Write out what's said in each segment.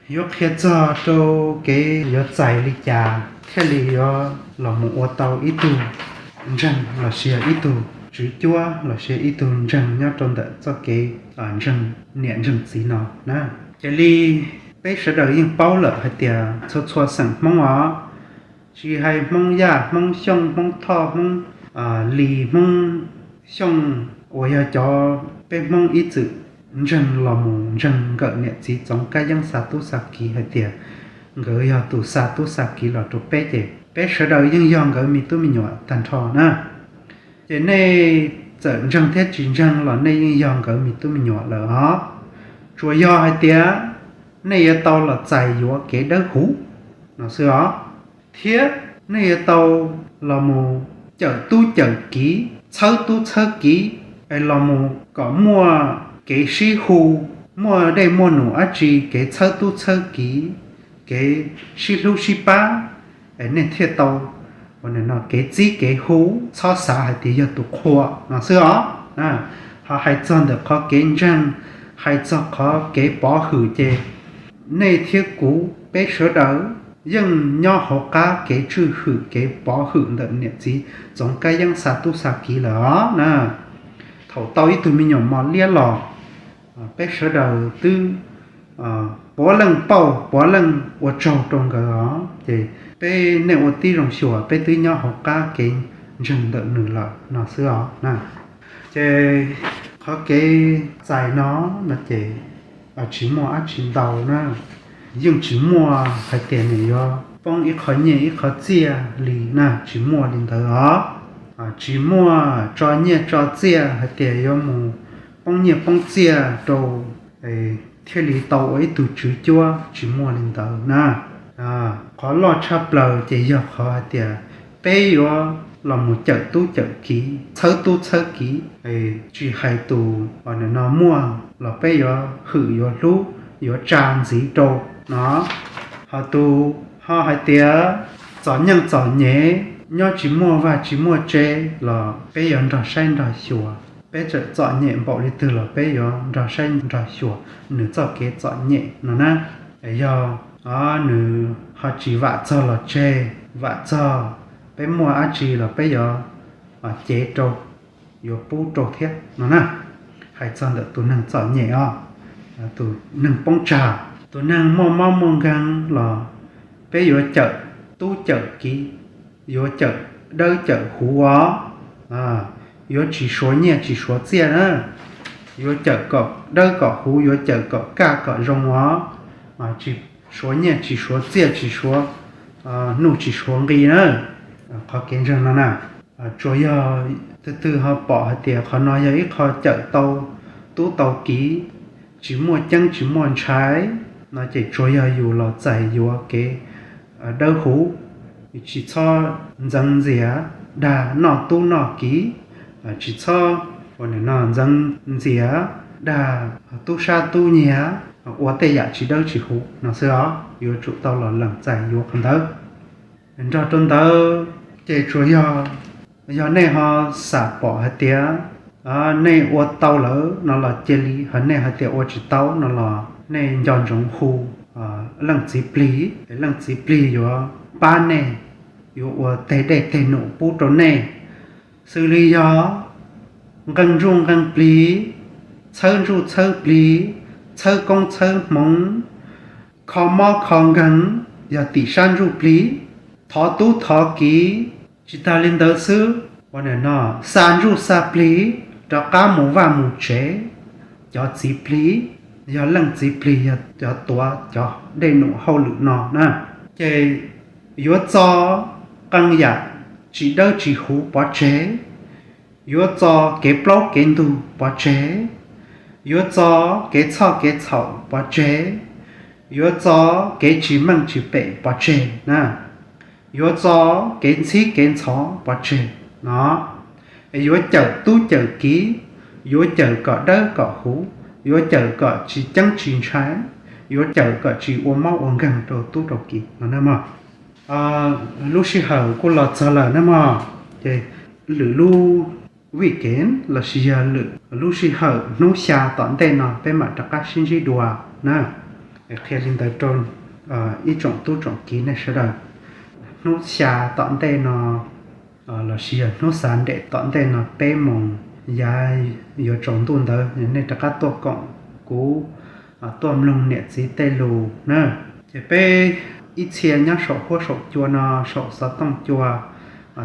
yuav qhia txog rau kev yuav txais li cas thiaj li yuav los mus ua tau ib tug ntseeg los sis ib tug tswv cuab los sis ib tug ntseeg nyob rau ntawm txoj kev ntseeg niam ntseeg txiv no na. Ces li peb sawv daws yeej paub lawm hais tias txhua txhua xeem Hmoob os, tsis hais Hmoob Yaj, Hmoob Xyooj, Hmoob Thoj, Hmoob Lis, Hmoob Xyooj uas yog cov peb Hmoob ib txwm ntseeg los mus ntseeg nkawm niam txiv txoov kab yeeb xa tub xa kiv hais tias nkawd yog tus xa tub xa kiv los rau peb ces peb sawv daws yeej yog nkawd me tub me nyuam tag nrho na. Ces nej txawm ntseeg thiab tsis ntseeg los nej yeej yog nkawd me tub me nyuam lawm os. Tsuas yog hais tias nej yuav tau los txais yuav kev dawb huv no xwb os, thiab nej yuav tau los mus cawm tub cawm kiv, txhawb tub txhawb kiv, es los mus kom muaj kev sib hu, muaj dej muaj num dab tsi kev txhawb tub txhawb kiv, kev sib hlub sib pab, es nej thiaj tau kev txib kev hu, txhob xav hais tias yog tus qhua no xwb os. Ho hais txog ntawm qhov kev ntseeg, hais txog qhov kev pov hwm ces nej thiab kuv peb sawv daws yeej nyob hauv qab kev tswj hwm kev pov hwm ntawm niam txiv txoov kab yeeb xa tub xa kiv lawm os na. Thaum tau ib tug me nyuam mos liab los, peb sawv daws twb puav leej pauj puav leej ua tsaug rau nkawd os, ces peb nej ua tib zoo xyuas peb twb nyob hauv qab kev ntseeg ntawm nws lawm no xwb os na. Ces qhov kev txais no no ces tsis muaj dab tsi ntau na, yeej tsis muaj hais tias nws yuav poob ib qho nyiaj ib qho txiaj li na, tsis muaj li ntawd os. Tsis muaj tso nyiaj tso txiaj hais tias yuav mus poob nyiaj poob txiaj rau thiaj li tau ua ib tug tswv cuab, tsis muaj li ntawd na. Qhov loj tshaj plaws ces yog qhov hais tias peb yuav los mus cawm tub cawm kiv, txhawb tub txhawb kiv, tsis hais tus no muaj los peb yuav hwm yuav hlub yuav tsa ntxiv rau no. Ho tus ho hais tias txom nyem txom nyem nyob tsis muaj vaj tsis muaj tse los peb yuav nrog saib nrog xyuas, peb txawm txom nyem npaum li twg los peb yuav nrog saib nrog xyuas nws txoj kev txom nyem no na. Yog nws ho tsis vam txog los tseg, vam txog peb muaj dab tsi los peb yuav cev rau, yuav pub rau thiab no na. Hais txog ntawm tus neeg txom nyem os, tus neeg poob tsag, tus neeg muaj mob muaj nkeeg los peb yuav cawm tub cawm kiv, yuav cawm dawb cawm huv os. Yuav tsis suav nyiaj tsis suav txiaj na, yuav cawm kom dawb kom huv, yuav cawm kom kaj kom zoo os. Tsis suav nyiaj tsis suav txiaj, tsis suav nuj tsis suav nqi na. Qhov kev ntseeg no na, tsuas yog twg twg ho pom hais tias qhov no yog ib qho cawm tau tub tau kiv, tsis muaj ceeb tsis muaj ntshai no ces tsuas yog yus los txais yuav kev dawb huv, tsis txhob ntxeev ntxias dag noj tub noj kiv, tsis txhob ua nim no ntxeev ntxias dag tub sab tub nyiag, ua tej yam tsis dawb tsis huv no xwb os. Yuav tsum tau los lees txais yuav qhov ntawd. Nrog rau ntawd ces tsuas yog, yog nej ho xam pom hais tias nej ua tau lawm no los cia li, ho nej hais tias ua tsis tau no los nej nco ntsoov hu leej txiv plig, leej txiv plig yuav pab nej, yuav ua teg dej teg num pub rau nej. Xws li yog nqee ntsuj nqee plig, txhawb ntsuj txhawb plig, txhawb koob txhawb hmoov, kho mob kho nkeeg, yog tim sab ntsuj plig, thov tub thov kiv. Tsis tas li ntawd xwb, ua nim no xa ntsuj xa plig, rov qab mus vaj mus tsev, cov txiv plig, yog leej txiv plig yog cov tuav cov dej num hauj lwm no na, ces yuav txo qee yam tsis dawb tsis huv pov tseg, yuav txo kev plaub kev ntug pov tseg, yuav txo kev txhoj kev txhaum pov tseg, yuav txo kev tsis meej tsis pem pov tseg na, yuav txo kev ntxhib kev ntxhov pov tseg no, es yuav cawm tub cawm kiv, yuav cawm kom dawb kom huv, yuav cawm kom tsis ceeb tsis ntshai, yuav cawm kom tsis ua mob ua nkeeg rau tub rau kiv no na mog. Lub sij hawm kuj los txog lawm na mog, ces lwm lub weekend los sis yog lwm lub sij hawm hnub xya tom ntej no peb mam rov qab sib ntsib dua na. Qhia li ntawd rau ib tsoom tub tsoom kiv nej sawv daws. Hnub xya tom ntej no lossis yog hnub xav nrem tom ntej no peb moos yav yuav tsaus ntuj ntawd nej rov qab tuaj koom kuv tuaj mloog niam txiv tej lus na. Ces peb ib txhia nyob saum huab saum cua no, saum xov tooj cua,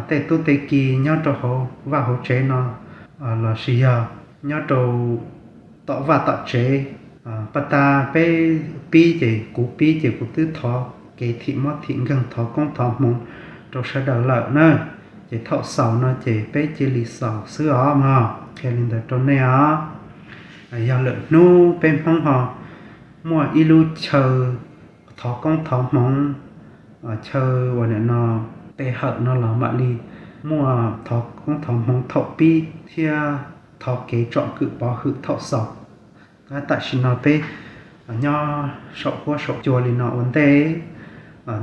tej tub tej ki nyob rau hauv vaj hauv tsev no lossis yog nyob rau tom vaj tom tsev, pas tas peb pib ces kuv pib ces kuv twb thov kev thim mob thim nkeeg thov koob thov hmoov rau sawv daws lawm na. Ces thaum xaus no ces peb cia li xaus xwb os mog, qhia li ntawd rau nej os. Yog lwm hnub peb Hmoob ho muaj ib lub chaw thov koob thov hmoov, chaw uas nim no pe hawm no los mam li muaj thov koob thov hmoov thaum pib thiab thov kev tsom kwm pov hwm thaum xaus. Tam sim no peb nyob saum huab saum cua li no ua ntej,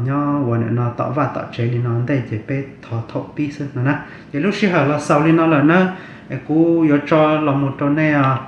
nyob uas nim no tom vaj tom tsev li no ua ntej ces peb thov thaum pib xwb no na. Ces lub sij hawm los xaus li no lawm na, es kuv yuav tso los mus rau nej os.